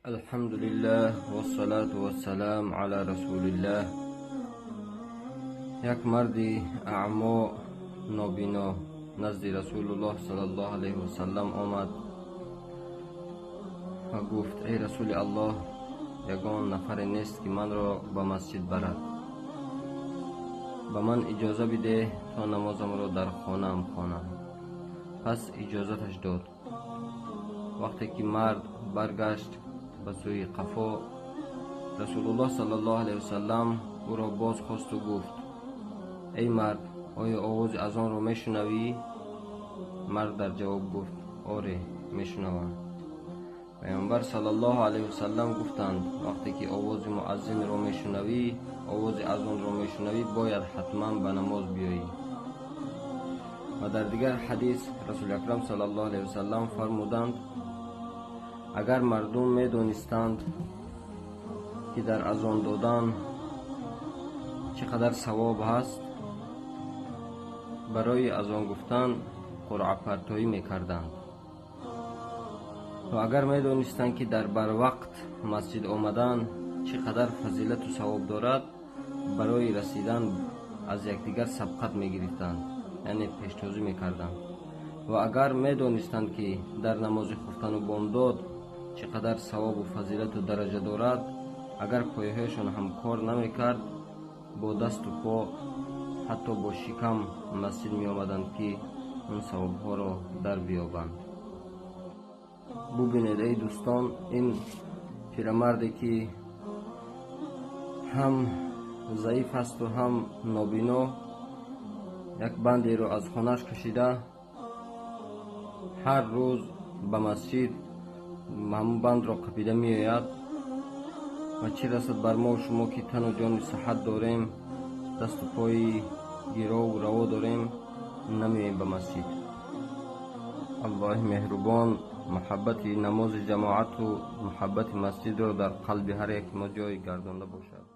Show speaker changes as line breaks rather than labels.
Алҳамдулиллаҳ вассалату вассалам ала расулиллаҳ. Як марди аъмо, нобино, назди Расулуллоҳ саллаллоҳу алайҳи васаллам омад ва гуфт: эй Расули Аллоҳ, ягон нафаре нест, ки манро ба масҷид барад. Ба ман иҷоза бидеҳ, то намозамро дар хонаам хонам. Пас иҷозаташ дод. Вақте ки мард баргашт ба сӯи қафо, Расулуллоҳ саллаллоҳу алайҳи васаллам ӯро боз хосту гуфт: эй мард, оё овози азонро мешунавӣ? Мард дар ҷавоб гуфт: оре, мешунавам. Паёмбар саллаллоҳу алайҳи васаллам гуфтанд: вақте ки овози муаззинро мешунавӣ, овози азонро мешунавӣ, бояд ҳатман ба намоз биёӣ. Ва дар дигар ҳадис Расули Акрам саллаллоҳу алайҳи васаллам фармуданд: агар мардум медонистанд, ки дар азон додан чӣ қадар савоб ҳаст, барои азон гуфтан қуръапартоӣ мекарданд. Ва агар медонистанд, ки дар барвақт масҷид омадан чӣ қадар фазилату савоб дорад, барои расидан аз якдигар сабқат мегирифтанд, яъне пештозӣ мекарданд. Ва агар медонистанд, ки дар намози хуфтану бомдод чӣ қадар савобу фазилату дараҷа дорад, агар пойҳояшон ҳам кор намекард, бо дасту по, ҳатто бо шикам масҷид меомаданд, ки он савобҳоро дар биёбанд. Бубинед, эй дӯстон, ин пирамарде, ки ҳам заиф ҳасту ҳам нобино, як бандеро аз хонааш кашида, ҳар рӯз ба масҷид ҳамун бандро қапида меояд. Ва чӣ расад бар мо шумо, ки тану ҷони сиҳат дорем, дасту пои гирову раво дорем, намеоем ба масҷид. Аллоҳи меҳрубон муҳаббати намози ҷамоату муҳаббати масҷидро дар қалби ҳар яки мо ҷой гардонда бошад.